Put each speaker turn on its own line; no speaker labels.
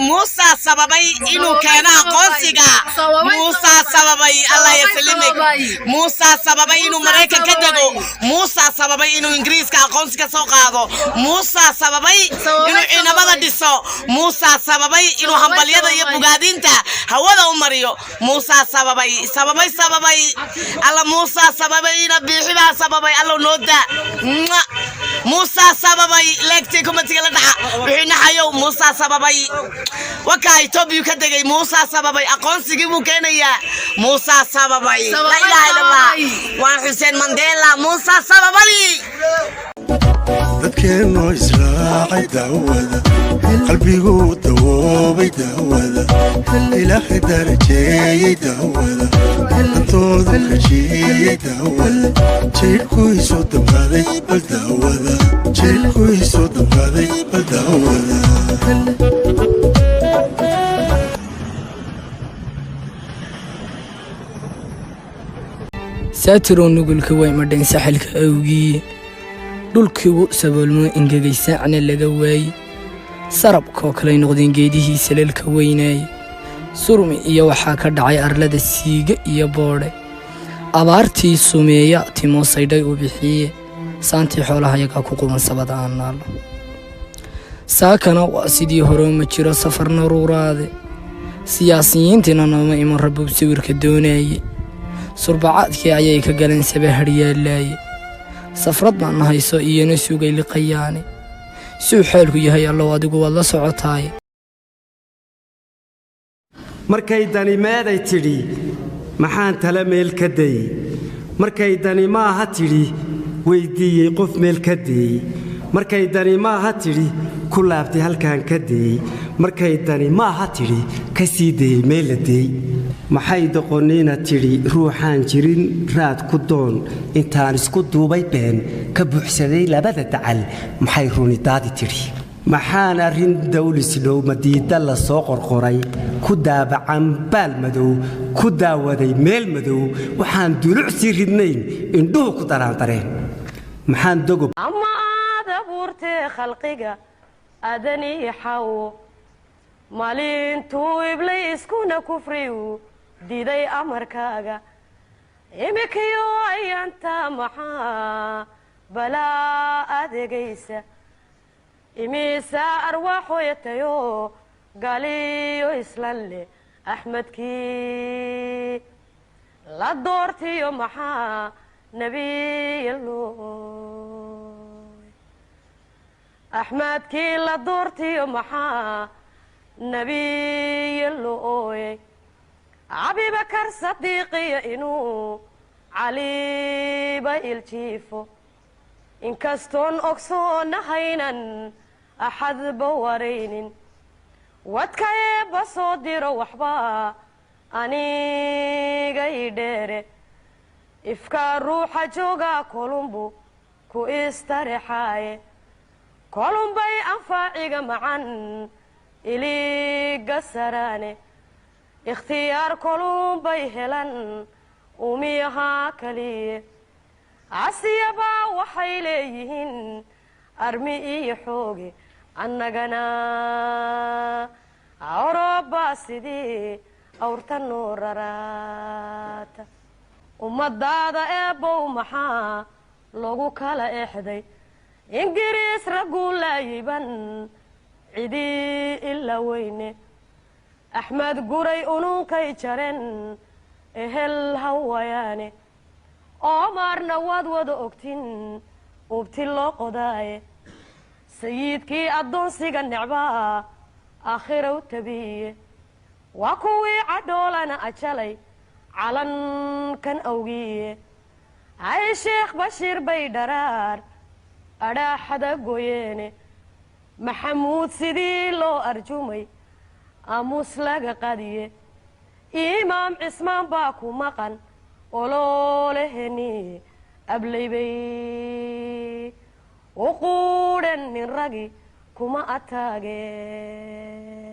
Muusaa sababay inuu keeno aqoonsiga. Muusaa sababay, Allah yaslimik. Muusaa sababay inuu Maraykan ka dego. Muusaa sababay inuu Ingiriiska aqoonsi ka soo qaado. Muusaa sababay inuu ciidamada dhiso. Muusaa sababay inuu hambalyada iyo bugaadinta hawada u mariyo. Muusaa sababay, sababay, sababay. Alla, Muusaa sababay. Ina Biixibaa sababay. Allow noo daa. Muusaa sababay. Leegtay, comment-iga la dhaca wixii naxayow. Muusaa sababay. Wakaa Etoobiya ka degay. Muusaa sababay. Aqoonsigii buu keenayaa. Muusaa sababay. Laa ilaaha illa Allah. Waan Xuseen Mandela. Muusaa sababay.
Dadkeennoo israacay daawada, qalbiguu dawoobay daawada, Ilaahay darajeeyey daawada, dantoodu heshiiyey daawada, jidhkuisu damqaday bal daawada, jidhkuisu damqaday bal daawada.
Saatirow, nugulka way madhayn saxilka awgiye, dhulkiigu saboolmoo engegay, saacna laga waaye, sarabkoo kaley noqdeen geedihii salalka weynaaye. Surmi iyo waxaa ka dhacay arlada siige iyo boodhe. Abaartii sumeeya timoo saydhay u bixiye, saantii xoolaha yagaa ku quban sabada aan naallo. Saakana waa sidii horeo, ma jiro safar naruuraade. Siyaasiyiintiina nooma iman rabub sawirka doonaye. Surbacaadkii ayay ka galeen sabahadhyaalaaye. Safrad baan hayso iyona sugay liqayaane. Suu xaalku yahay, Allow, adigu waad la socotaaye.
Markay dani meeday tidhi, maxaan tala meel ka dayey? Markay dani maaha tidhi, weyddiiyey qof meel ka deeyey. Markay dani maaha tidhi, ku laabtay halkaan ka deeyey. Markay dani maaha tidhi, ka sii deeyey meel la deey. Maxay doqoniina tidhi, ruuxaan jirin raad ku doon? Intaan isku duubay been ka buuxsaday labada dacal, maxay runidaadi tidhi? Maxaan arrin dawlis dhow madiida la soo qorqoray ku daabacan baal madow, ku daawaday meel madow? Waxaan dulucsii ridnayn indhuhu ku daraandareen. Maxaan dogob
Ama aad abuurtee khalqiga aadanii Xawo, maalintuu Ibliiskuna kufriyu diiday amarkaaga, imikiyo ayaanta maxaa balaa adeegaysa? Imiisa arwaaxoyatayo galiyo islan leh Axmedkii la doortiyo, maxaa nebiyalooy Axmedkii la doortiyo, maxaa nebiya loo ooyay? Abibakar Sadiiqiyo inuu Caliba iljiifo, inkastoon ogsoonahaynan axadba waraynin. Wadka Eebba soo diro waxba aniga i dheere. Ifkaa ruuxa joogaa kolumbu ku istarexaaye, kolumbay anfaaciga macan iliga saraane. Ikhtiyaar kolumbay helan umiyahaa kaliye. Casiyabaa waxay leeyihiin armi iyo xooge, annagana Awrooba sidii awrta noo raraata. Ummadaada Eebbow maxaa loogu kala exday? Ingiriis ragguu laayiban cidii ila weyne. Axmed Guray ununkay jaren ehel hawayaane. Oomaarna waad wada ogtin ubti loo qodaaye. Sayidkii addoonsiga necbaa aakhiraw tabiye, waa kuwii cadhoolana ajalay calankan awgiye. Hay Sheekh Bashiir bay dharaar adhaaxada goyeene. Maxamuud sidii loo arjumay aamuus laga qadiye. Imaam Cismaan baa ku maqan olooleheniye. Ablaybay u quudhen nin ragi kuma ataageen.